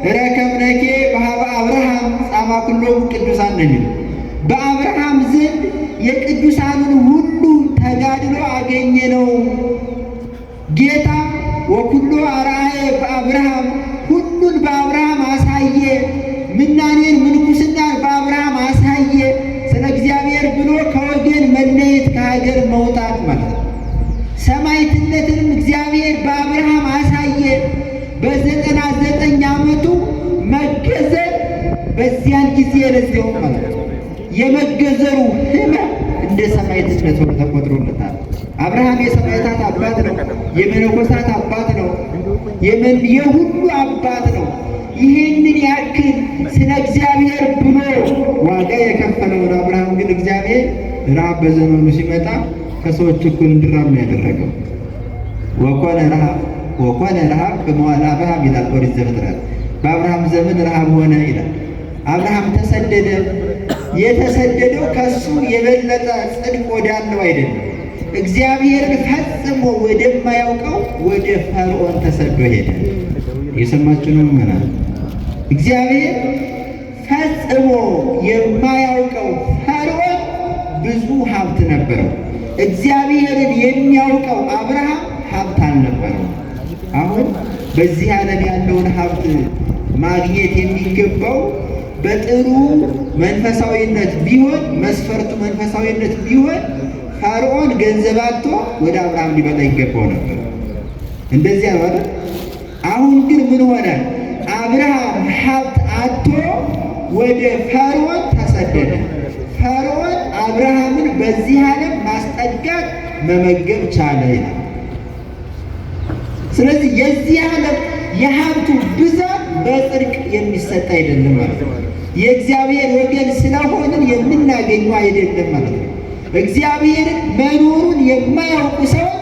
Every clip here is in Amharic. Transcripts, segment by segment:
ረከብነኬ በሀበ አብርሃም ጻማ ኩሎሙ ቅዱሳን ነው የሚለው። በአብርሃም ዘንድ የቅዱሳንን ሁሉ ተጋድሎ አገኘ ነው። ጌታ ወኩሎ አርአየ በአብርሃም፣ ሁሉን በአብርሃም አሳየ። ምናኔን ምንኩስናን በአብርሃም አሳየ። ስለ እግዚአብሔር ብሎ ከወገን መለየት ከሀገር መውጣት ማለት ነው። ሰማዕትነትንም እግዚአብሔር በአብርሃም አሳየ። በ99 ዓመቱ መገዘር በዚያን ጊዜ ለዚያው ማለት ነው። የመገዘሩ ሕመም እንደ ሰማዕትነት ሆኖ ተቆጥሮለታል። አብርሃም የሰማዕታት አባት ነው። የመነኮሳት አባት ነው። የሁሉ አባት ነው። ይህንን ያክል ስለ እግዚአብሔር ብሎ ዋጋ የከፈለውን አብርሃም ግን እግዚአብሔር ረሃብ በዘመኑ ሲመጣ ከሰዎች እኩል እንዲራብ ነው ያደረገው። ወኮነ ረሃብ ወኮነ ረሃብ በመዋዕለ አብርሃም ይላል ኦሪት ዘፍጥረት። በአብርሃም ዘመን ረሃብ ሆነ ይላል። አብርሃም ተሰደደ። የተሰደደው ከሱ የበለጠ ጽድቅ ወዳለው አይደለም፣ እግዚአብሔርን ፈጽሞ ወደማያውቀው ወደ ፈርዖን ተሰዶ ሄደ። የሰማችሁ ነው ምዕመናን። እግዚአብሔር ፈጽሞ የማያውቀው ፈርዖን ብዙ ሀብት ነበረው። እግዚአብሔርን የሚያውቀው አብርሃም ሀብት አልነበረው። አሁን በዚህ ዓለም ያለውን ሀብት ማግኘት የሚገባው በጥሩ መንፈሳዊነት ቢሆን፣ መስፈርቱ መንፈሳዊነት ቢሆን ፈርዖን ገንዘብ አጥቶ ወደ አብርሃም ሊመጣ ይገባው ነበር። እንደዚያ ነው አይደል? አሁን ግን ምን ሆነ? አብርሃም ሀብት አጥቶ ወደ ፈርዖን ተሰደደ። ፈርዖን አብርሃምን በዚህ ዓለም ማስጠጋት መመገብ ቻለ ይላል። ስለዚህ የዚህ ዓለም የሀብቱ ብዛት በጽድቅ የሚሰጥ አይደለም ማለት ነው። የእግዚአብሔር ወገን ስለሆንን የምናገኘው አይደለም ማለት ነው። እግዚአብሔርን መኖሩን የማያውቁ ሰዎች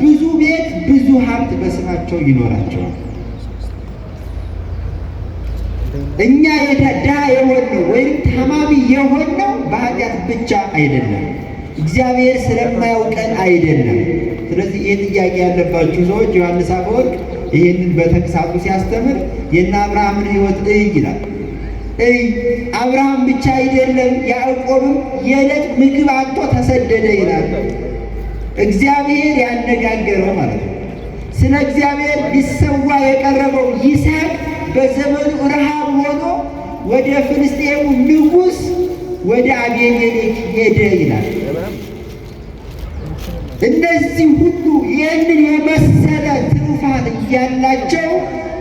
ብዙ ቤት፣ ብዙ ሀብት በስማቸው ይኖራቸዋል። እኛ ድሃ የሆንነው ወይም ታማሚ የሆንነው በኃጢአት ብቻ አይደለም፣ እግዚአብሔር ስለማያውቀን አይደለም። ስለዚህ ይህ ጥያቄ ያለባችሁ ሰዎች ዮሐንስ አፈወርቅ ይህንን በተግሳጹ ሲያስተምር የእነ አብርሃምን ሕይወት እይ ይላል። እይ አብርሃም ብቻ አይደለም፣ ያዕቆብም የዕለት ምግብ አጥቶ ተሰደደ ይላል። እግዚአብሔር ያነጋገረው ማለት ነው። ስለ እግዚአብሔር ሊሰዋ የቀረበው ይስሐቅ በዘመኑ ረሃብ ሆኖ ወደ ፍልስጤሙ ንጉሥ ወደ አቤሜሌክ ሄደ ይላል። እነዚህ ሁሉ ይህንን የመሰለ ትሩፋት እያላቸው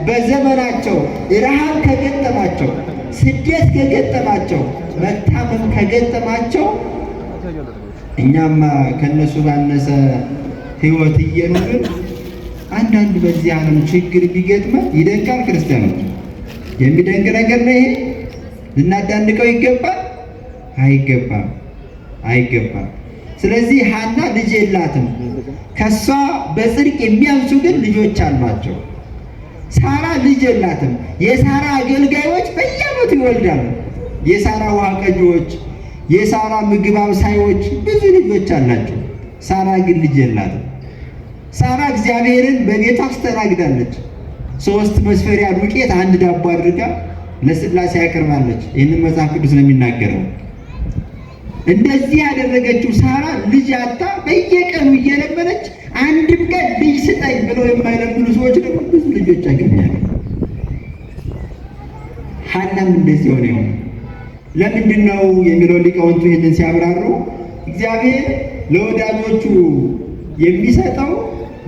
በዘመናቸው ረሃብ ከገጠማቸው፣ ስደት ከገጠማቸው፣ መታመም ከገጠማቸው እኛማ ከነሱ ባነሰ ሕይወት እየኖርን አንዳንድ በዚህ ዓለም ችግር ቢገጥመን ይደንቃል። ክርስቲያኖች የሚደንቅ ነገር ነው ይሄ። ልናዳንቀው ይገባል? አይገባም፣ አይገባም። ስለዚህ ሐና ልጅ የላትም። ከሷ በጽድቅ የሚያንሱ ግን ልጆች አሏቸው። ሳራ ልጅ የላትም። የሳራ አገልጋዮች በየዓመቱ ይወልዳሉ። የሳራ ውሃ ቀጂዎች፣ የሳራ ምግብ አብሳዮች ብዙ ልጆች አላቸው። ሳራ ግን ልጅ የላትም። ሳራ እግዚአብሔርን በቤቷ አስተናግዳለች። 3 መስፈሪያ ዱቄት አንድ ዳቦ አድርጋ ለሥላሴ ያቀርባለች። ይህንን መጽሐፍ ቅዱስ ነው የሚናገረው። እንደዚህ ያደረገችው ሳራ ልጅ አጣ በየቀኑ እየለመነች አንድም ቀን ልጅ ስጠኝ ብለው የማይለምኑ ሰዎች ደግሞ ብዙ ልጆች ያገኛሉ። ሐናም እንደዚህ ሆነ። ይሆን ለምንድን ነው የሚለው ሊቃውንቱ ይህንን ሲያብራሩ እግዚአብሔር ለወዳጆቹ የሚሰጠው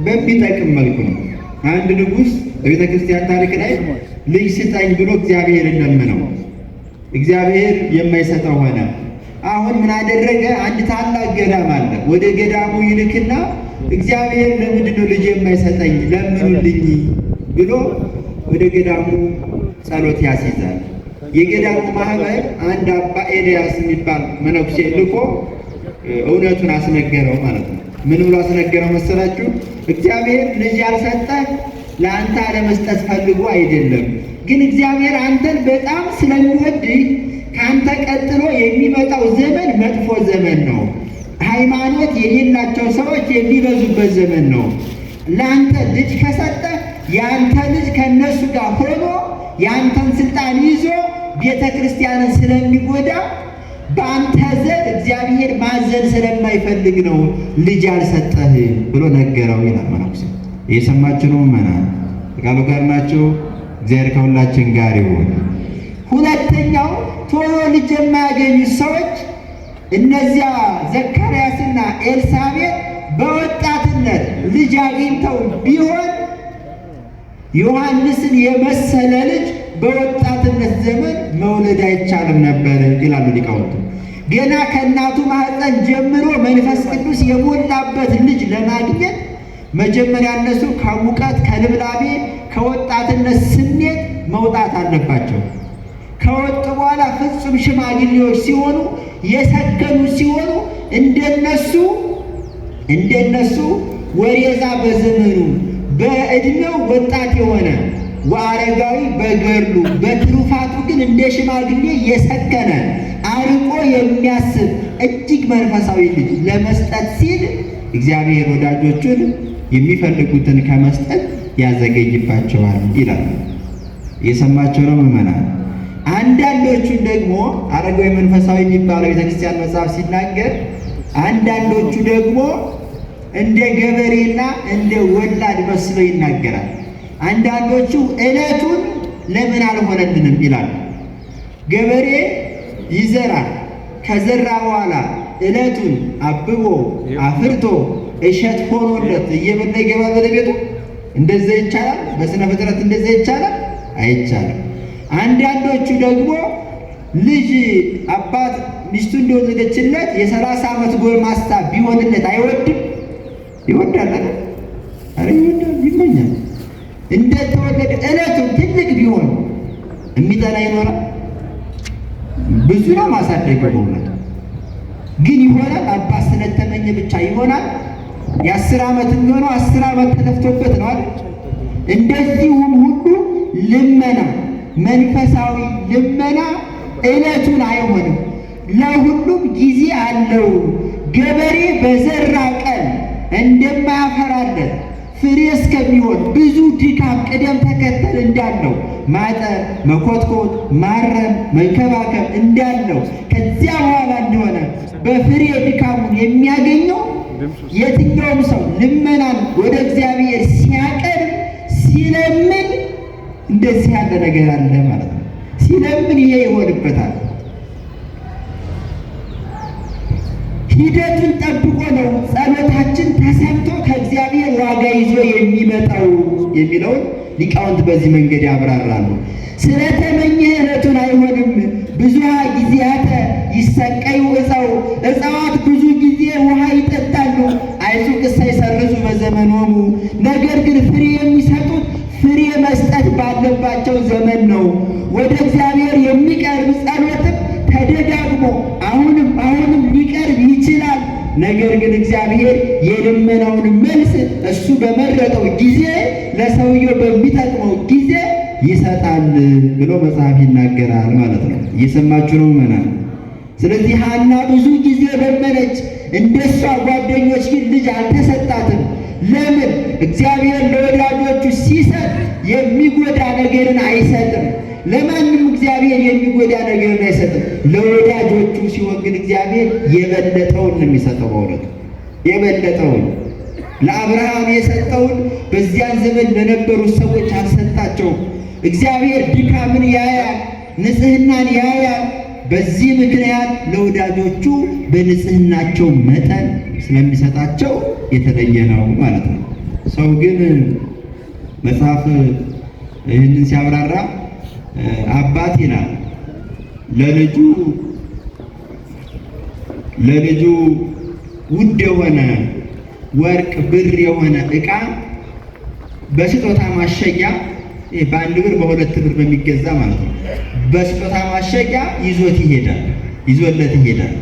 በሚጠቅም መልኩ ነው። አንድ ንጉሥ በቤተ ክርስቲያን ታሪክ ላይ ልጅ ስጠኝ ብሎ እግዚአብሔርን ለመነው። እግዚአብሔር የማይሰጠው ሆነ። አሁን ምን አደረገ? አንድ ታላቅ ገዳም አለ። ወደ ገዳሙ ይልክና እግዚአብሔር ለምንድን ነው ልጅ የማይሰጠኝ ለምኑልኝ ብሎ ወደ ገዳሙ ጸሎት ያስይዛል። የገዳሙ ማህበር አንድ አባ ኤልያስ የሚባል መነኩሴ ልኮ እውነቱን አስነገረው ማለት ነው። ምን ብሎ አስነገረው መሰላችሁ? እግዚአብሔር ልጅ ያልሰጠህ ለአንተ አለመስጠት ፈልጎ አይደለም፣ ግን እግዚአብሔር አንተን በጣም ስለሚወድህ ከአንተ ቀጥሎ የሚመጣው ዘመን መጥፎ ዘመን ነው። ሃይማኖት የሌላቸው ሰዎች የሚበዙበት ዘመን ነው። ለአንተ ልጅ ከሰጠ የአንተ ልጅ ከነሱ ጋር ሆኖ ያንተን ስልጣን ይዞ ቤተ ክርስቲያንን ስለሚጎዳ በአንተ ዘር እግዚአብሔር ማዘን ስለማይፈልግ ነው ልጅ አልሰጠህ ብሎ ነገረው ይላል መነኩሴ። እየሰማችሁ ነው ምእመናን? ከቃሉ ጋር ናችሁ? እግዚአብሔር ከሁላችን ጋር ይሁን። ሁለተኛው ቶሎ ልጅ የማያገኙ ሰዎች እነዚያ ዘካርያስና ኤልሳቤጥ በወጣትነት ልጅ አግኝተው ቢሆን ዮሐንስን የመሰለ ልጅ በወጣትነት ዘመን መውለድ አይቻልም ነበር ይላሉ ሊቃውንቱ። ገና ከእናቱ ማኅፀን ጀምሮ መንፈስ ቅዱስ የሞላበት ልጅ ለማግኘት መጀመሪያ እነሱ ከሙቀት ከልብላቤ ከወጣትነት ስሜት መውጣት አለባቸው። ከወጡ በኋላ ፍጹም ሽማግሌዎች ሲሆኑ የሰከኑ ሲሆኑ እንደነሱ ወሬዛ በዘመኑ በዕድሜው ወጣት የሆነ ወአረጋዊ በገድሉ በትሩፋቱ ግን እንደ ሽማግሌ የሰከነ አርቆ የሚያስብ እጅግ መንፈሳዊ ልጅ ለመስጠት ሲል እግዚአብሔር ወዳጆቹን የሚፈልጉትን ከመስጠት ያዘገይባቸዋል ይላል። እየሰማቸው ነው ምእመናን። አንዳንዶቹን ደግሞ አረጋዊ መንፈሳዊ የሚባለው ቤተክርስቲያን መጽሐፍ ሲናገር፣ አንዳንዶቹ ደግሞ እንደ ገበሬና እንደ ወላድ መስሎ ይናገራል። አንዳንዶቹ ዕለቱን ለምን አልሆነልንም ይላል። ገበሬ ይዘራል። ከዘራ በኋላ ዕለቱን አብቦ አፍርቶ እሸት ሆኖለት እየበላ ይገባል ወደ ቤቱ። እንደዛ ይቻላል? በስነ ፍጥረት እንደዛ ይቻላል? አይቻልም። አንዳንዶቹ ደግሞ ልጅ አባት ሚስቱ እንደወለደችለት የ30 ዓመት ጎልማሳ ቢሆንለት አይወድም? ይወዳል አይደል? ኧረ ይወዳል፣ ይመኛል። እንደተወለደ ዕለቱን ትልቅ ቢሆን የሚጠላ ይኖራል? ብዙ ነው ማሳደግ በእውነቱ ግን ይሆናል። አባት ስለተመኘ ብቻ ይሆናል? የ10 ዓመት የሚሆነው 10 ዓመት ተለፍቶበት ነው አይደል? እንደዚሁም ሁሉ ልመና፣ መንፈሳዊ ልመና ዕለቱን አይሆንም። ለሁሉም ጊዜ አለው። ገበሬ በዘራ ቀን እንደማያፈራለት ፍሬ እስከሚሆን ብዙ ድካም ቅደም ተከተል እንዳለው ማጠር፣ መኮትኮት፣ ማረም፣ መንከባከብ እንዳለው ከዚያ በኋላ እንደሆነ በፍሬ ድካሙን የሚያገኘው የትኛውም ሰው ልመናን ወደ እግዚአብሔር ሲያቀርብ ሲለምን እንደዚህ ያለ ነገር አለ ማለት ነው። ሲለምን ይሄ ይሆንበታል። ሂደቱን ጠብቆ ነው ጸሎታችን ተሰምቶ ከእግዚአብሔር ዋጋ ይዞ የሚመጣው የሚለውን ሊቃውንት በዚህ መንገድ ያብራራሉ። ስለተመኘ ዕለቱን አይሆንም። ብዙሃ ጊዜያተ ይሰቀዩ እፀው፣ እጽዋት ብዙ ጊዜ ውሃ ይጠጣሉ። አይጹቅ ሳይሰርዙ በዘመኖሙ፣ ነገር ግን ፍሬ የሚሰጡት ፍሬ መስጠት ባለባቸው ዘመን ነው። ወደ እግዚአብሔር የሚቀርብ ጸሎትም ተደጋግሞ አሁንም አሁንም ሊቀርብ ይችላል። ነገር ግን እግዚአብሔር የልመናውን መልስ እሱ በመረጠው ጊዜ ለሰውየው በሚጠቅመው ጊዜ ይሰጣል ብሎ መጽሐፍ ይናገራል ማለት ነው። እየሰማችሁ ነው ምእመናን? ስለዚህ ሐና ብዙ ጊዜ ለመነች። እንደሷ ጓደኞች ግን ልጅ አልተሰጣትም። ለምን? እግዚአብሔር ለወዳጆቹ ሲሰጥ የሚጎዳ ነገርን አይሰጥም። ለማንም እግዚአብሔር የሚጎዳ ነገርን አይሰጥም። ለወዳጆቹ ሲሆን ግን እግዚአብሔር የበለጠውን ነው የሚሰጠው። በእውነቱ የበለጠውን ለአብርሃም የሰጠውን በዚያን ዘመን ለነበሩት ሰዎች አልሰጣቸውም። እግዚአብሔር ድካምን ያያል፣ ንጽሕናን ያያል። በዚህ ምክንያት ለወዳጆቹ በንጽሕናቸው መጠን ስለሚሰጣቸው የተለየ ነው ማለት ነው። ሰው ግን መጽሐፍ ይህንን ሲያብራራ አባት ይላል ለልጁ ውድ የሆነ ወርቅ ብር የሆነ ዕቃ በስጦታ ማሸጊያ በ1 ብር በ2 ብር በሚገዛ ማለት ነው። በስጦታ ማሸጊያ ይዞት ይሄዳል፣ ይዞለት ይሄዳል።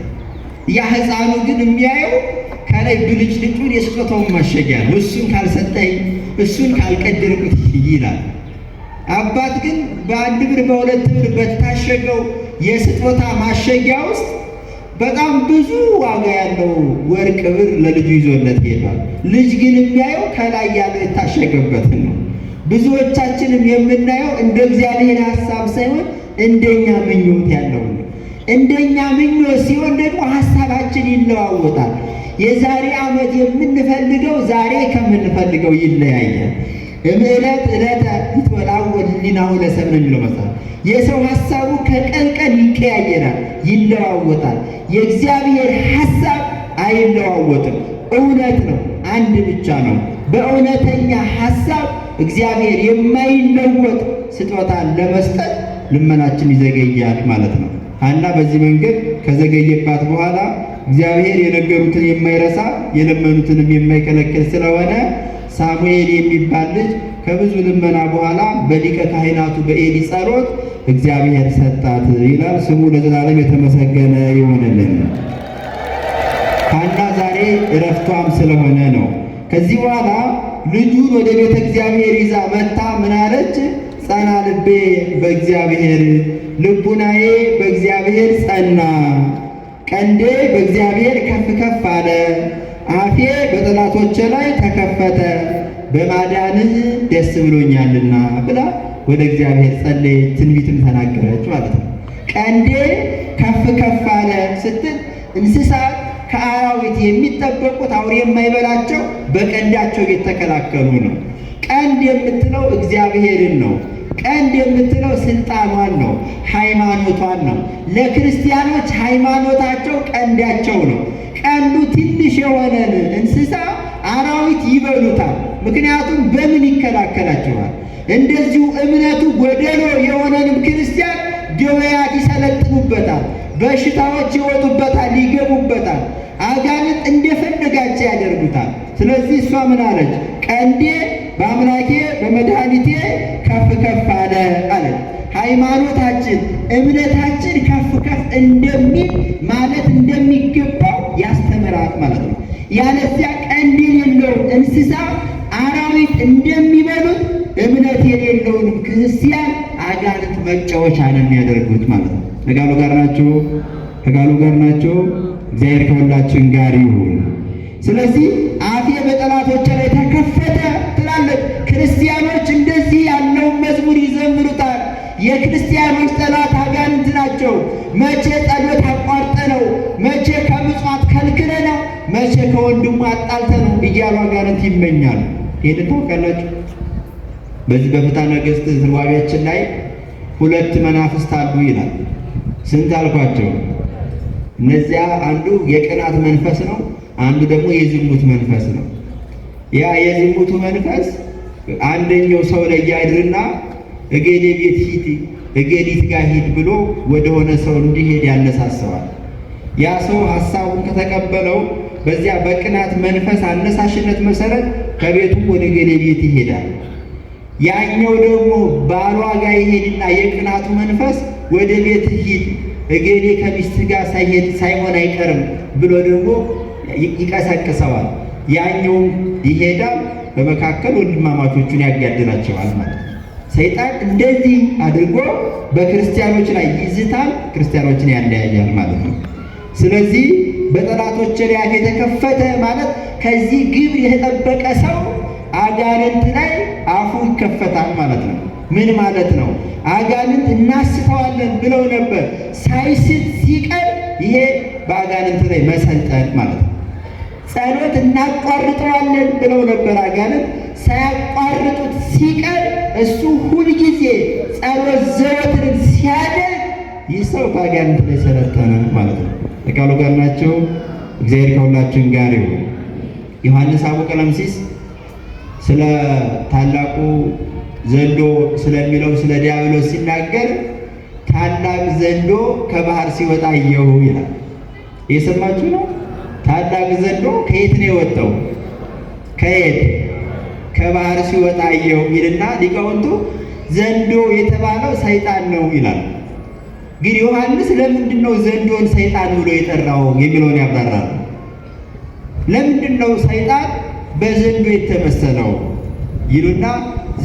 ያ ሕፃኑ ግን የሚያየው ከላይ ብልጭልጩን የስጦታውን ማሸጊያ ነው። እሱን ካልሰጠኝ እሱን ካልቀደርኩት ይላል። አባት ግን በ1 ብር በ2 ብር በታሸገው የስጦታ ማሸጊያ ውስጥ በጣም ብዙ ዋጋ ያለው ወርቅ ብር ለልጁ ይዞለት ይሄዳል። ልጅ ግን የሚያየው ከላይ ያለው የታሸገበትን ነው። ብዙዎቻችንም የምናየው እንደ እግዚአብሔር ሐሳብ ሳይሆን እንደኛ ምኞት ያለው ነው። እንደኛ ምኞት ሲሆን ደግሞ ሐሳባችን ይለዋወጣል። የዛሬ ዓመት የምንፈልገው ዛሬ ከምንፈልገው ይለያያል። እምዕለት ዕለተ ይትወላወል ሕሊናሁ ለሰብእ ነው የሚለው መጽሐፍ። የሰው ሐሳቡ ከቀን ቀን ይቀያየራል፣ ይለዋወጣል። የእግዚአብሔር ሐሳብ አይለዋወጥም። እውነት ነው፣ አንድ ብቻ ነው። በእውነተኛ ሐሳብ እግዚአብሔር የማይለወጥ ስጦታን ለመስጠት ልመናችን ይዘገያል ማለት ነው። ሐና በዚህ መንገድ ከዘገየባት በኋላ እግዚአብሔር የነገሩትን የማይረሳ የለመኑትንም የማይከለክል ስለሆነ ሳሙኤል የሚባል ልጅ ከብዙ ልመና በኋላ በሊቀ ካህናቱ በኤሊ ጸሎት እግዚአብሔር ሰጣት ይላል። ስሙ ለዘላለም የተመሰገነ ይሆንልን። ሐና ዛሬ እረፍቷም ስለሆነ ነው። ከዚህ በኋላ ልጁን ወደ ቤተ እግዚአብሔር ይዛ መታ ምን አለች? ጸና ልቤ በእግዚአብሔር፣ ልቡናዬ በእግዚአብሔር ጸና፣ ቀንዴ በእግዚአብሔር ከፍ ከፍ አለ፣ አፌ በጠላቶቼ ላይ ተከፈተ፣ በማዳንህ ደስ ብሎኛልና ብላ ወደ እግዚአብሔር ጸለየች፣ ትንቢትም ተናገረች ማለት ነው። ቀንዴ ከፍ ከፍ አለ ስትል እንስሳት ከአራዊት የሚጠበቁት አውሬ የማይበላቸው በቀንዳቸው እየተከላከሉ ነው። ቀንድ የምትለው እግዚአብሔርን ነው። ቀንድ የምትለው ስልጣኗን ነው፣ ሃይማኖቷን ነው። ለክርስቲያኖች ሃይማኖታቸው ቀንዳቸው ነው። ቀንዱ ትንሽ የሆነን እንስሳ አራዊት ይበሉታል። ምክንያቱም በምን ይከላከላቸዋል? እንደዚሁ እምነቱ ጎደሎ የሆነንም ክርስቲያን ደዌያት ይሰለጥኑበታል፣ በሽታዎች ይወጡበታል፣ ይገቡበታል። አጋንንት እንደፈለጋቸው ያደርጉታል። ስለዚህ እሷ ምን አለች? ቀንዴ በአምላኬ በመድኃኒቴ ከፍ ከፍ አለ አለች። ሃይማኖታችን እምነታችን ከፍ ከፍ እንደሚል ማለት እንደሚገባው ያስተምራል ማለት ነው። ያለዚያ ቀንድ የሌለውን እንስሳ አራዊት እንደሚበሉት እምነት የሌለውንም ክርስቲያን አጋንንት መጫወቻ ነው የሚያደርጉት ማለት ነው። ከቃሉ ጋር ናቸው። ከቃሉ ጋር ናቸው። እግዚአብሔር ከሁላችን ጋር ይሁን። ስለዚህ አፌ በጠላቶቼ ላይ ተከፈተ ትላለች። ክርስቲያኖች እንደዚህ ያለውን መዝሙር ይዘምሩታል። የክርስቲያኖች ጠላት አጋንንት ናቸው። መቼ ጸሎት አቋርጠ ነው፣ መቼ ከምጽዋት ከልክለ ነው፣ መቼ ከወንድሙ አጣልተ ነው እያሉ አጋንንት ይመኛሉ። ይህንን ታውቃላችሁ። በዚህ በፍትሐ ነገሥት ትርጓሜያችን ላይ ሁለት መናፍስት አሉ ይላል። ስንት አልኳቸው? እነዚያ አንዱ የቅናት መንፈስ ነው፣ አንዱ ደግሞ የዝሙት መንፈስ ነው። ያ የዝሙቱ መንፈስ አንደኛው ሰው ላይ ያድርና እገሌ ቤት ሂድ፣ እገሊት ጋር ሂድ ብሎ ወደሆነ ሰው እንዲሄድ ያነሳሰዋል። ያ ሰው ሐሳቡን ከተቀበለው በዚያ በቅናት መንፈስ አነሳሽነት መሰረት ከቤቱ ወደ እገሌ ቤት ይሄዳል። ያኛው ደግሞ ባሏ ጋር ይሄድና የቅናቱ መንፈስ ወደ ቤት ሂድ፣ እገሌ ከሚስት ጋር ሳይሄድ ሳይሆን አይቀርም ብሎ ደግሞ ይቀሰቅሰዋል። ያኛውም ይሄዳል። በመካከል ወንድማማቾቹን ያጋድላቸዋል ማለት ነው። ሰይጣን እንደዚህ አድርጎ በክርስቲያኖች ላይ ይዝታል፣ ክርስቲያኖችን ያለያያል ማለት ነው። ስለዚህ በጠላቶች ላይ አፍ የተከፈተ ማለት ከዚህ ግብር የተጠበቀ ሰው አጋንንት ላይ አፉ ይከፈታል ማለት ነው። ምን ማለት ነው? አጋንንት እናስተዋለን ብለው ነበር፣ ሳይስት ሲቀር ይሄ በአጋንንት ላይ መሰልጠን ማለት ነው። ጸሎት እናቋርጠዋለን ብለው ነበር አጋንንት፣ ሳያቋርጡት ሲቀር እሱ ሁልጊዜ ጸሎት ዘወትርን ሲያደርግ ይህ ሰው በአጋንንት ላይ ሰለጠነ ማለት ነው። ከቃሉ ጋር ናቸው። እግዚአብሔር ከሁላችን ጋር ይሁን። ዮሐንስ አቡቀለምሲስ ስለ ታላቁ ዘንዶ ስለሚለው ስለ ዲያብሎስ ሲናገር ታላቅ ዘንዶ ከባህር ሲወጣ አየሁ ይላል። እየሰማችሁ ነው። ታላቅ ዘንዶ ከየት ነው የወጣው? ከየት? ከባህር ሲወጣ አየሁ ይልና ሊቃውንቱ ዘንዶ የተባለው ሰይጣን ነው ይላል። ግን ዮሐንስ ለምንድን ነው ዘንዶን ሰይጣን ብሎ የጠራው የሚለውን ያብራራል። ለምንድን ነው ሰይጣን በዘንዶ የተመሰለው ይሉና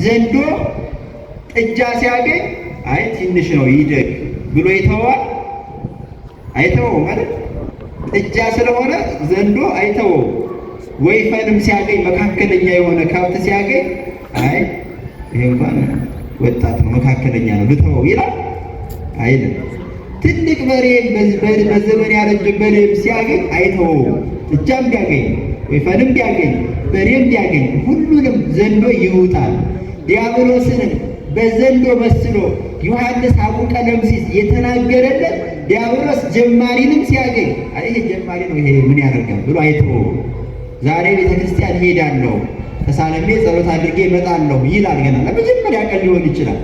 ዘንዶ ጥጃ ሲያገኝ አይ ትንሽ ነው ይደግ ብሎ ይተወዋል? አይተወውም ማለት ጥጃ ስለሆነ ዘንዶ አይተወውም። ወይፈንም ሲያገኝ መካከለኛ የሆነ ከብት ሲያገኝ አይ ይሄ እንኳን ወጣት ነው፣ መካከለኛ ነው፣ ልተወው ይላል አይልም። ትልቅ በሬ በዘመን ያረጀ በሬም ሲያገኝ አይተወውም። ጥጃም ቢያገኝ ወይፈንም ቢያገኝ በሬም ቢያገኝ ሁሉንም ዘንዶ ይውጣል። ዲያብሎስንም በዘንዶ መስሎ ዮሐንስ አቡቀለምሲስ የተናገረለት ዲያብሎስ ጀማሪንም ሲያገኝ አይ ይሄ ጀማሪ ነው፣ ይሄ ምን ያደርጋል ብሎ አይተወውም። ዛሬ ቤተክርስቲያን እሄዳለሁ ተሳለሜ ጸሎት አድርጌ እመጣለሁ ይላል። ገና ለመጀመሪያ ቀን ሊሆን ይችላል።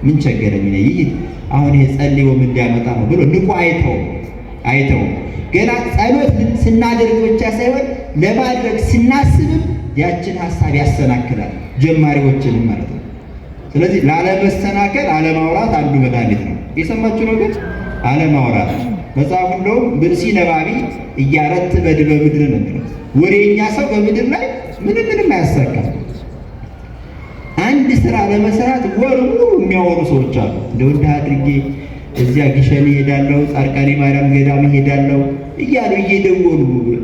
ምን ቸገረኝ እኔ ይህ አሁን ይሄ ጸልዮ ምን ሊያመጣ ነው ብሎ ንቆ አይተውም። ገና ጸሎት ስናደርግ ብቻ ሳይሆን ለማድረግ ስናስብም ያችን ሀሳብ ያሰናክላል፣ ጀማሪዎችንም ማለት ነው። ስለዚህ ላለመሰናከል አለማውራት አንዱ መድኃኒት ነው። የሰማችሁ ነው ግን አለማውራት መጽሐፉ እንደውም ብእሲ ነባቢ እያረት በድበ ምድር ነው የሚለው። ወሬኛ ሰው በምድር ላይ ምንም ምንም አያሳካም። አንድ ስራ ለመስራት ወር ሙሉ የሚያወሩ ሰዎች አሉ። እንደው እንዲህ አድርጌ እዚያ ግሸን እሄዳለሁ፣ ጻድቃኔ ማርያም ገዳም እሄዳለሁ እያሉ እየደወሉ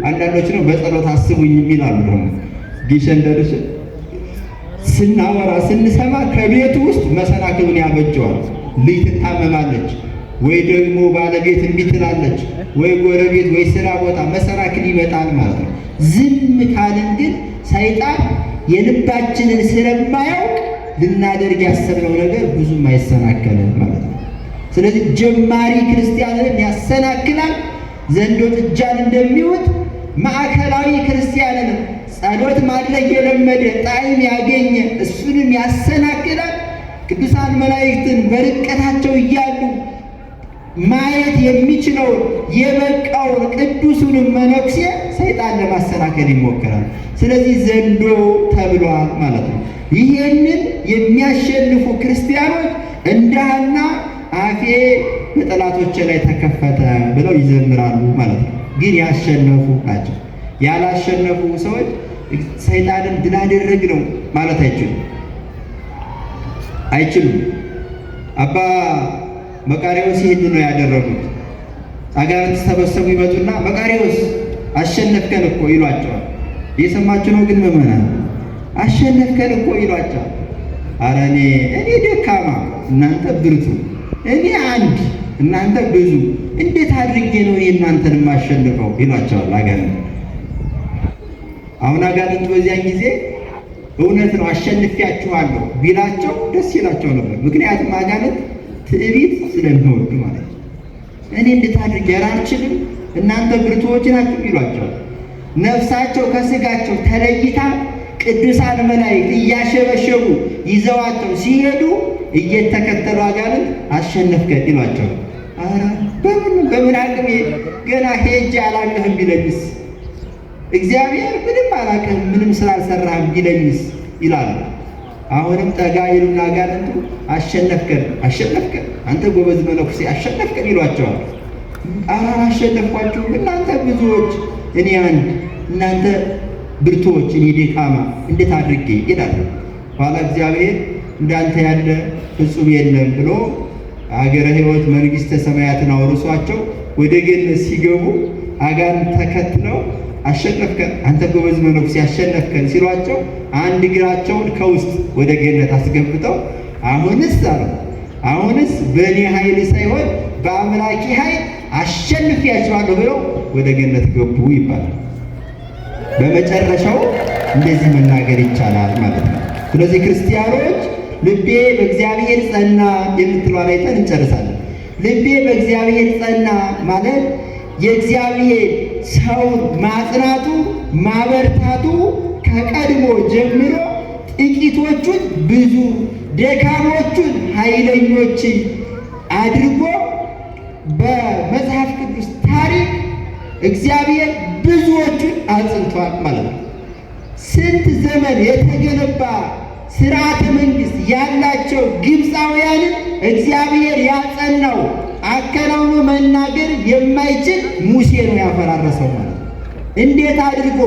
አንዳንዶች ነው በጸሎት አስቡኝ የሚላሉ። ደግሞ ግሸን ደርሼ ስናወራ ስንሰማ ከቤቱ ውስጥ መሰናክሉን ያበጀዋል። ልጅ ትታመማለች፣ ወይ ደግሞ ባለቤት እምቢ ትላለች፣ ወይ ጎረቤት፣ ወይ ስራ ቦታ መሰናክል ይመጣል ማለት ነው። ዝም ካልን ግን ሰይጣን የልባችንን ስለማያውቅ ልናደርግ ያሰብነው ነገር ብዙም አይሰናከልም ማለት ነው። ስለዚህ ጀማሪ ክርስቲያንንም ያሰናክላል። ዘንዶ ጥጃን እንደሚውጥ ማዕከላዊ ክርስቲያንንም ጸሎት ማድረግ የለመደ ጣዕም ያገኘ እሱንም ያሰናክላል። ቅዱሳን መላእክትን በርቀታቸው እያሉ ማየት የሚችለውን የበቃውን ቅዱሱንም መነኩሴ ሰይጣን ለማሰናከል ይሞክራል። ስለዚህ ዘንዶ ተብሏል ማለት ነው። ይህንን የሚያሸንፉ ክርስቲያኖች እንደ ሐና አፌ በጠላቶቼ ላይ ተከፈተ ብለው ይዘምራሉ ማለት ነው። ግን ያሸነፉ ናቸው። ያላሸነፉ ሰዎች ሰይጣንን ድል አደረግነው ማለት አይችሉም አይችሉም። አባ መቃርዮስ ይህን ነው ያደረጉት። አጋንንት ተሰበሰቡ ይመጡና መቃርዮስ አሸነፍከን እኮ ይሏቸዋል። እየሰማችሁ ነው ግን ምዕመናን፣ አሸነፍከን እኮ ይሏቸዋል። አረ እኔ ደካማ እናንተ ብርቱ፣ እኔ አንድ እናንተ ብዙ፣ እንዴት አድርጌ ነው እኔ እናንተን የማሸንፈው ይሏቸዋል አጋንንት። አሁን አጋንንት በዚያን ጊዜ እውነት ነው አሸንፊያችኋለሁ ቢላቸው ደስ ይላቸው ነበር። ምክንያቱም አጋንንት ትዕቢት ስለሚወዱ ማለት ነው። እኔ እንዴት አድርጌ ኧረ አልችልም እናንተ ብርቱዎች ናችሁ ይሏቸዋል። ነፍሳቸው ከስጋቸው ተለይታ ቅዱሳን መላእክት እያሸበሸቡ ይዘዋቸው ሲሄዱ እየተከተሉ አጋንንት አሸነፍከን ይሏቸዋል። ኧረ በምን አቅሜ ገና ሄጄ አላቅህም ቢለኝስ፣ እግዚአብሔር ምንም አላቅህም ምንም ስላልሰራህም ቢለኝስ ይላሉ። አሁንም ጠጋ ይሉና አጋንንቱ አሸነፍከን አሸነፍከን አንተ ጎበዝ መነኩሴ አሸነፍከን ይሏቸዋል። ኧረ አላሸነፍኳችሁም፣ እናንተ ብዙዎች እኔ አንድ፣ እናንተ ብርቱዎች እኔ ደካማ እንዴት አድርጌ ይላሉ። ኋላ እግዚአብሔር እንዳንተ ያለ ፍጹም የለም ብሎ አገረ ሕይወት መንግሥተ ሰማያትን አውርሷቸው ወደ ገነት ሲገቡ አጋንንት ተከትለው አሸነፍከን አንተ ጎበዝ መነኩሴ አሸነፍከን ሲሏቸው አንድ እግራቸውን ከውስጥ ወደ ገነት አስገብተው አሁንስ አሉ አሁንስ በእኔ ኃይል ሳይሆን በአምላኬ ኃይል አሸንፊያቸዋለሁ ብለው ወደ ገነት ገቡ ይባላል። በመጨረሻው እንደዚህ መናገር ይቻላል ማለት ነው። ስለዚህ ክርስቲያኖች ልቤ በእግዚአብሔር ጸና የምትለዋን አይተን እንጨርሳለን። ልቤ በእግዚአብሔር ጸና ማለት የእግዚአብሔር ሰውን ማጽናቱ ማበርታቱ ከቀድሞ ጀምሮ ጥቂቶቹን ብዙ ደካሞቹን ኃይለኞች አድርጎ በመጽሐፍ ቅዱስ ታሪክ እግዚአብሔር ብዙዎቹን አጽንቷል ማለት ነው። ስንት ዘመን የተገነባ ስርዓተ መንግስት ያላቸው ግብፃውያንን እግዚአብሔር ያጸናው አከናውኖ መናገር የማይችል ሙሴ ነው ያፈራረሰው ማለት ነው። እንዴት አድርጎ?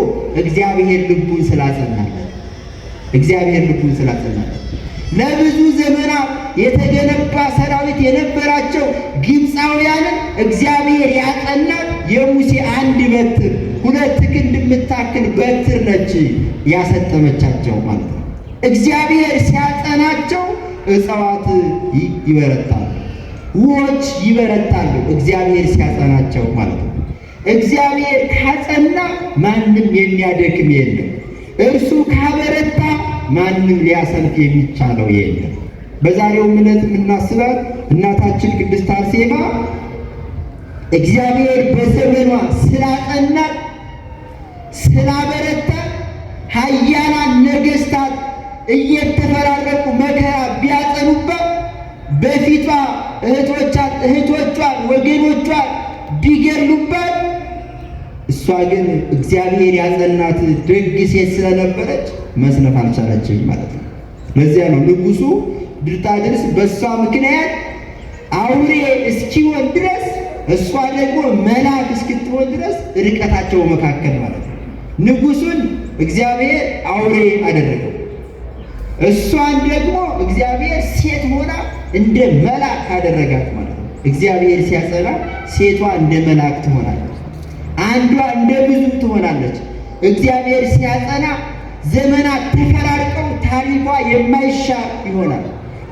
እግዚአብሔር ልቡን ስላጸናለት። እግዚአብሔር ልቡን ስላጸናለት ለብዙ ዘመናት የተገነባ ሰራዊት የነበራቸው ግብፃውያንን እግዚአብሔር ያጸናት የሙሴ አንድ በትር ሁለት ክንድ የምታክል በትር ነች ያሰጠመቻቸው ማለት ነው። እግዚአብሔር ሲያጸናቸው እጽዋት ይበረታሉ፣ ውሆች ይበረታሉ። እግዚአብሔር ሲያጸናቸው ማለት ነው። እግዚአብሔር ካጸና ማንም የሚያደክም የለም። እርሱ ካበረታ ማንም ሊያሰንፍ የሚቻለው የለም። በዛሬው ዕለት የምናስባት እናታችን ቅድስት አርሴማ እግዚአብሔር በዘመኗ ስላጸናት ስላበረታ ኃያላን ነገሥታት እየተፈራረቁ መከራ ቢያጸኑባት በፊቷ እህቶቿን ወገኖቿን ቢገሉባት እሷ ግን እግዚአብሔር ያጸናት ደግ ሴት ስለነበረች መስነፍ አልቻለችም ማለት ነው። ለዚያ ነው ንጉሱ ድርጣድርስ በእሷ ምክንያት አውሬ እስኪሆን ድረስ እሷ ደግሞ መልአክ እስክትሆን ድረስ ርቀታቸው መካከል ማለት ነው። ንጉሱን እግዚአብሔር አውሬ አደረገው። እሷን ደግሞ እግዚአብሔር ሴት ሆና እንደ መልአክ አደረጋት ማለት ነው። እግዚአብሔር ሲያጸና ሴቷ እንደ መልአክ ትሆናለች፣ አንዷ እንደ ብዙ ትሆናለች። እግዚአብሔር ሲያጸና ዘመናት ተፈራርቀው ታሪኳ የማይሻር ይሆናል።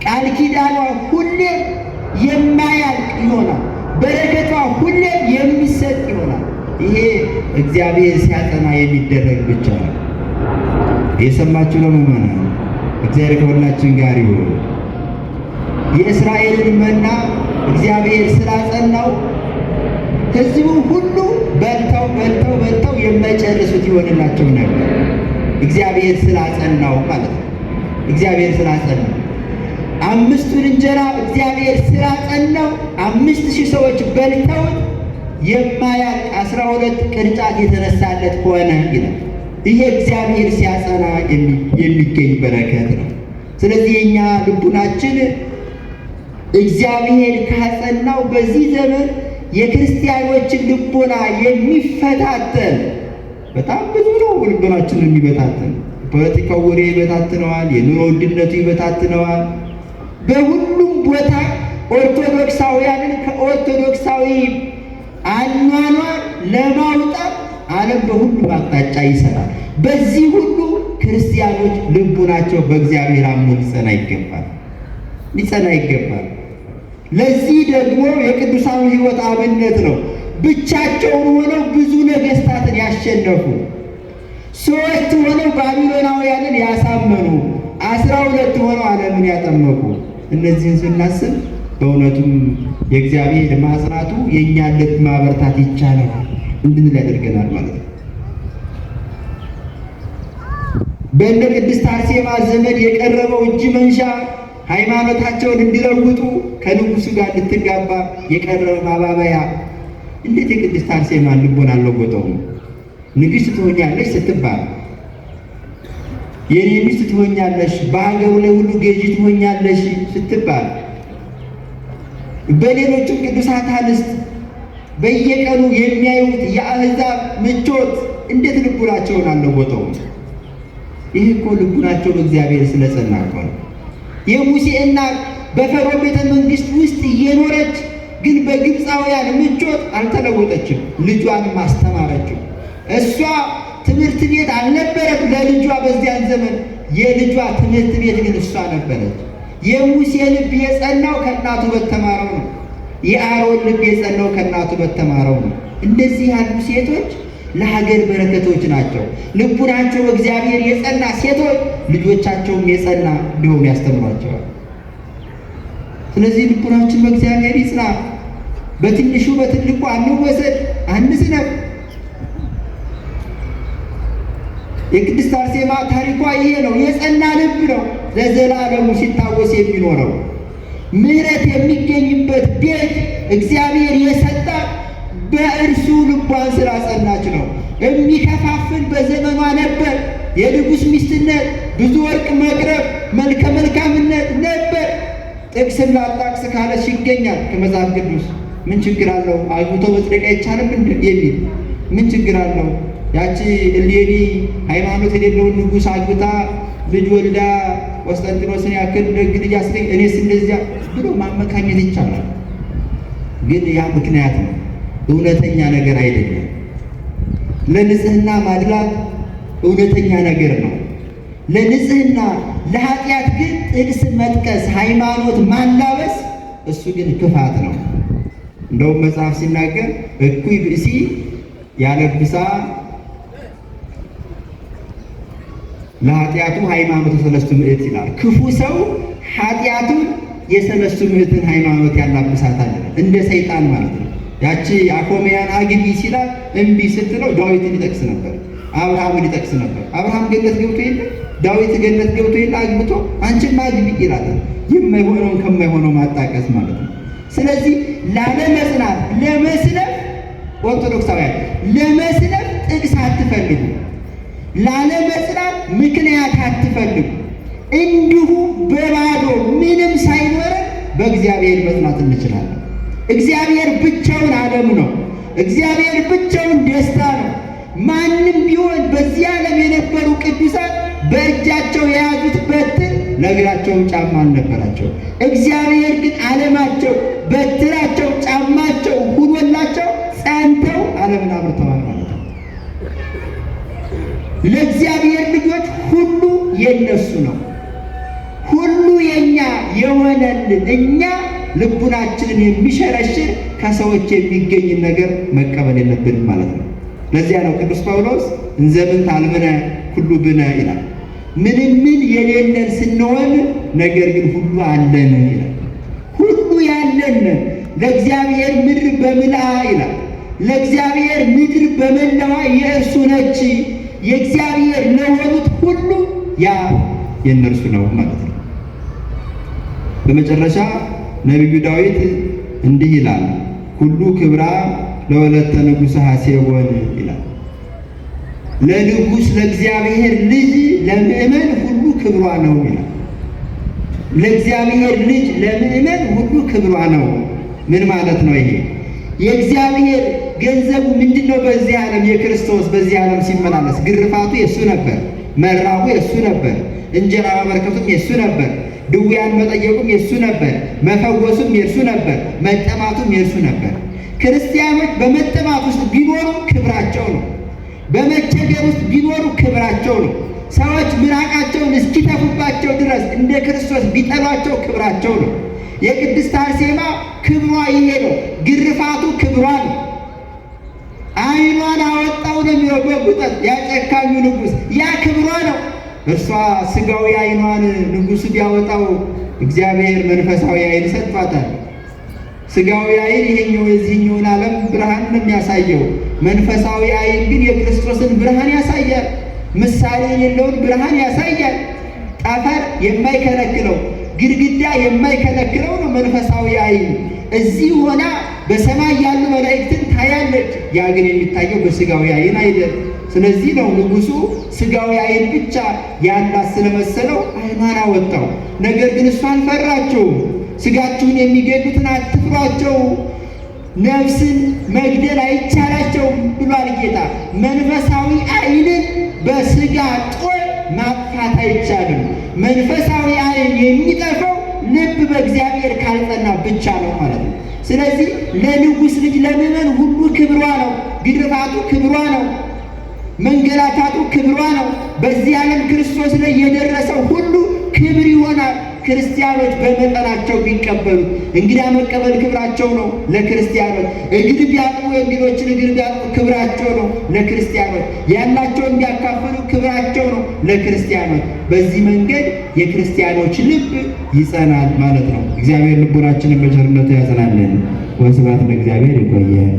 ቃል ኪዳኗ ሁሌም የማያልቅ ይሆናል። በረከቷ ሁሌም የሚሰጥ ይሆናል። ይሄ እግዚአብሔር ሲያጸና የሚደረግ ብቻ ነው። የሰማችሁ ነው ምዕመናን። እግዚአብሔር ከሁላችን ጋር ይሁን። የእስራኤልን መና እግዚአብሔር ስላጸናው ሕዝቡ ሁሉ በልተው በልተው በልተው የማይጨርሱት ይሆንላቸው ነበር። እግዚአብሔር ስላጸናው ማለት ነው። እግዚአብሔር ስላጸናው አምስቱን እንጀራ እግዚአብሔር ስላጸናው 5000 ሰዎች በልተውት የማያልቅ 12 ቅርጫት የተነሳለት ሆነ ይላል። ይሄ እግዚአብሔር ሲያጸና የሚገኝ በረከት ነው። ስለዚህ የኛ ልቡናችን እግዚአብሔር ካጸናው በዚህ ዘመን የክርስቲያኖችን ልቦና የሚፈታተን በጣም ብዙ ነው። ልቦናችንን የሚበታተን ፖለቲካው ወሬ ይበታትነዋል። የኑሮ ውድነቱ ይበታትነዋል። በሁሉም ቦታ ኦርቶዶክሳውያንን ከኦርቶዶክሳዊ አኗኗር ለማውጣት ዓለም በሁሉም አቅጣጫ ይሰራል። በዚህ ሁሉ ክርስቲያኖች ልቡናቸው በእግዚአብሔር አምኖ ሊጸና ይገባል፣ ሊጸና ይገባል። ለዚህ ደግሞ የቅዱሳኑ ሕይወት አብነት ነው። ብቻቸውን ሆነው ብዙ ነገሥታትን ያሸነፉ፣ 3 ሆነው ባቢሎናውያንን ያሳመኑ፣ 12 ሆነው ዓለምን ያጠመቁ፣ እነዚህን ስናስብ በእውነቱም የእግዚአብሔር ማጽናቱ የእኛን ልብ ማበርታት ይቻላል እንድንል ያደርገናል ማለት ነው። በእነ ቅድስት አርሴማ ዘመን የቀረበው እጅ መንሻ ሃይማኖታቸውን እንዲለውጡ ከንጉሱ ጋር እንድትጋባ የቀረበ ማባበያ እንዴት የቅድስት አርሴማን ልቦና አልለወጠውም? ንግሥት ትሆኛለሽ ስትባል፣ የኔ ሚስት ትሆኛለሽ፣ በሀገሩ ላይ ሁሉ ገዢ ትሆኛለሽ ስትባል፣ በሌሎችም ቅዱሳት አንስት በየቀኑ የሚያዩት የአሕዛብ ምቾት እንዴት ልቡናቸውን አልለወጠውም? ይህ እኮ ልቡናቸው በእግዚአብሔር ስለጸና እኮ ነው። የሙሴ እናት በፈርዖን ቤተ መንግሥት ውስጥ እየኖረች ግን በግብፃውያን ምቾት አልተለወጠችም። ልጇንም አስተማረችው። እሷ ትምህርት ቤት አልነበረም ለልጇ በዚያን ዘመን። የልጇ ትምህርት ቤት ግን እሷ ነበረች። የሙሴ ልብ የጸናው ከእናቱ በተማረው ነው። የአሮን ልብ የጸናው ከእናቱ በተማረው ነው። እንደዚህ ያሉ ሴቶች ለሀገር በረከቶች ናቸው። ልቡናቸው በእግዚአብሔር የጸና ሴቶች ልጆቻቸውም የጸና እንዲሆኑ ያስተምሯቸዋል። ስለዚህ ልቡናችን በእግዚአብሔር ይጽና። በትንሹ በትልቁ አንወሰድ፣ አንስነፍ። የቅድስት አርሴማ ታሪኳ ይሄ ነው። የጸና ልብ ነው ለዘላለሙ ሲታወስ የሚኖረው። ምሕረት የሚገኝበት ቤት እግዚአብሔር የሰጣት በእርሱ ልቧን ስላጸናች ነው። የሚከፋፍል በዘመኗ ነበር። የንጉሥ ሚስትነት፣ ብዙ ወርቅ መቅረብ፣ መልከ መልካምነት ነበር። ጥቅስን ላጣቅስ ካለች ይገኛል ከመጽሐፍ ቅዱስ። ምን ችግር አለው? አግብቶ መጽደቅ አይቻልም የሚል ምን ችግር አለው? ያቺ እሌኒ ሃይማኖት የሌለውን ንጉሥ አግብታ ልጅ ወልዳ ቆስጠንጢኖስን ያክል ደግ ልጅ አስገኝ፣ እኔስ እንደዚያ ብሎ ማመካኘት ይቻላል። ግን ያ ምክንያት ነው፣ እውነተኛ ነገር አይደለም። ለንጽህና ማድላት እውነተኛ ነገር ነው። ለንጽህና ለኃጢአት ግን ጥቅስ መጥቀስ ሃይማኖት ማላበስ እሱ ግን ክፋት ነው። እንደውም መጽሐፍ ሲናገር እኩይ ብእሲ ያለብሳ ለኃጢአቱ ሃይማኖተ ሰለስቱ ምዕት ይላል። ክፉ ሰው ኃጢአቱን የሰለስቱ ምዕትን ሃይማኖት ያላብሳታል። እንደ ሰይጣን ማለት ነው። ያቺ አኮሜያን አግቢ ሲላት እምቢ ስትለው ዳዊትን ይጠቅስ ነበር፣ አብርሃምን ይጠቅስ ነበር። አብርሃም ገነት ገብቶ የለ ዳዊት ገነት ገብቶ የለ አግብቶ አንቺም አግቢ ይላታል። የማይሆነውን ከማይሆነው ማጣቀስ ማለት ነው። ስለዚህ ላለመጽናት ለመስለፍ ኦርቶዶክሳውያን ለመስለፍ ጥቅስ አትፈልጉ፣ ላለመጽናት ምክንያት አትፈልጉ። እንዲሁ በባዶ ምንም ሳይኖረን በእግዚአብሔር መጽናት እንችላለን። እግዚአብሔር ብቻውን ዓለም ነው። እግዚአብሔር ብቻውን ደስታ ነው። ማንም ቢሆን በዚህ ዓለም የነበሩ ቅዱሳን በእጃቸው የያዙት በትር ለእግራቸውም ጫማ አልነበራቸው። እግዚአብሔር ግን ዓለማቸው፣ በትራቸው፣ ጫማቸው ሁኖላቸው ጸንተው ዓለምን አብርተዋል ማለት ነው። ለእግዚአብሔር ልጆች ሁሉ የነሱ ነው። ሁሉ የኛ የሆነልን እኛ ልቡናችንን የሚሸረሽር ከሰዎች የሚገኝን ነገር መቀበል የለብንም ማለት ነው። ለዚያ ነው ቅዱስ ጳውሎስ እንዘምን ታልምነ ሁሉ ብነ ይላል። ምንም ምን የሌለን ስንሆን ነገር ግን ሁሉ አለን ይላል። ሁሉ ያለን ለእግዚአብሔር ምድር በምልአ ይላል። ለእግዚአብሔር ምድር በመላዋ የእርሱ ነች። የእግዚአብሔር ለሆኑት ሁሉ ያ የእነርሱ ነው ማለት ነው። በመጨረሻ ነቢዩ ዳዊት እንዲህ ይላል፣ ሁሉ ክብራ ለወለተ ንጉሠ ሐሴቦን ይላል። ለንጉሥ ለእግዚአብሔር ልጅ ለምእመን ሁሉ ክብሯ ነው ይላል። ለእግዚአብሔር ልጅ ለምእመን ሁሉ ክብሯ ነው። ምን ማለት ነው ይሄ? የእግዚአብሔር ገንዘቡ ምንድን ነው? በዚህ ዓለም የክርስቶስ በዚህ ዓለም ሲመላለስ ግርፋቱ የእሱ ነበር፣ መራቡ የእሱ ነበር፣ እንጀራ ማበርከቱም የእሱ ነበር፣ ድውያን መጠየቁም የእሱ ነበር፣ መፈወሱም የእርሱ ነበር፣ መጠማቱም የእርሱ ነበር። ክርስቲያኖች በመጠማት ውስጥ ቢኖሩ ክብራቸው ነው። በመቸገር ውስጥ ቢኖሩ ክብራቸው ነው። ሰዎች ምራቃቸውን እስኪተፉባቸው ድረስ እንደ ክርስቶስ ቢጠሏቸው ክብራቸው ነው። የቅድስት አርሴማ ክብሯ ይሄ ነው። ግርፋቱ ክብሯ ነው። ዓይኗን አወጣው ነው የሚለው በጉጠት ያ ጨካኙ ንጉሥ፣ ያ ክብሯ ነው። እርሷ ስጋዊ ዓይኗን ንጉሡ ቢያወጣው እግዚአብሔር መንፈሳዊ ዓይን ሰጥቷታል። ስጋዊ ዓይን ይሄኛው የዚህኛውን ዓለም ብርሃን ነው የሚያሳየው። መንፈሳዊ ዓይን ግን የክርስቶስን ብርሃን ያሳያል። ምሳሌ የሌለውን ብርሃን ያሳያል። ጠፈር የማይከለክለው ግድግዳ የማይከለክለው ነው መንፈሳዊ ዓይን። እዚህ ሆና በሰማይ ያሉ መላእክትን ታያለች። ያ ግን የሚታየው በስጋዊ ዓይን አይደል። ስለዚህ ነው ንጉሡ ስጋዊ ዓይን ብቻ ያላት ስለመሰለው ዓይኗን አወጣው። ነገር ግን እሷ አልፈራቸውም። ስጋችሁን የሚገድሉትን አትፍሯቸው፣ ነፍስን መግደል አይቻላቸውም ብሏል ጌታ። መንፈሳዊ ዓይንን በስጋ ጦር ማጥፋት አይቻልም። መንፈሳዊ ዓይን የሚጠፋው ልብ በእግዚአብሔር ካልጸና ብቻ ነው ማለት ነው። ስለዚህ ለንጉሥ ልጅ ለምእመን ሁሉ ክብሯ ነው። ግርፋቱ ክብሯ ነው። መንገላታቱ ክብሯ ነው። በዚህ ዓለም ክርስቶስ ላይ የደረሰው ሁሉ ክብር ይሆናል። ክርስቲያኖች በመጠናቸው ቢቀበሉት፣ እንግዳ መቀበል ክብራቸው ነው ለክርስቲያኖች። እግር ቢያጥቡ የእንግዶችን እግር ቢያጥቡ ክብራቸው ነው ለክርስቲያኖች። ያላቸውን ቢያካፍሉ ክብራቸው ነው ለክርስቲያኖች። በዚህ መንገድ የክርስቲያኖች ልብ ይጸናል ማለት ነው። እግዚአብሔር ልቦናችንን በቸርነቱ ያጽናልን። ወስብሐት ለእግዚአብሔር። ይቆየን።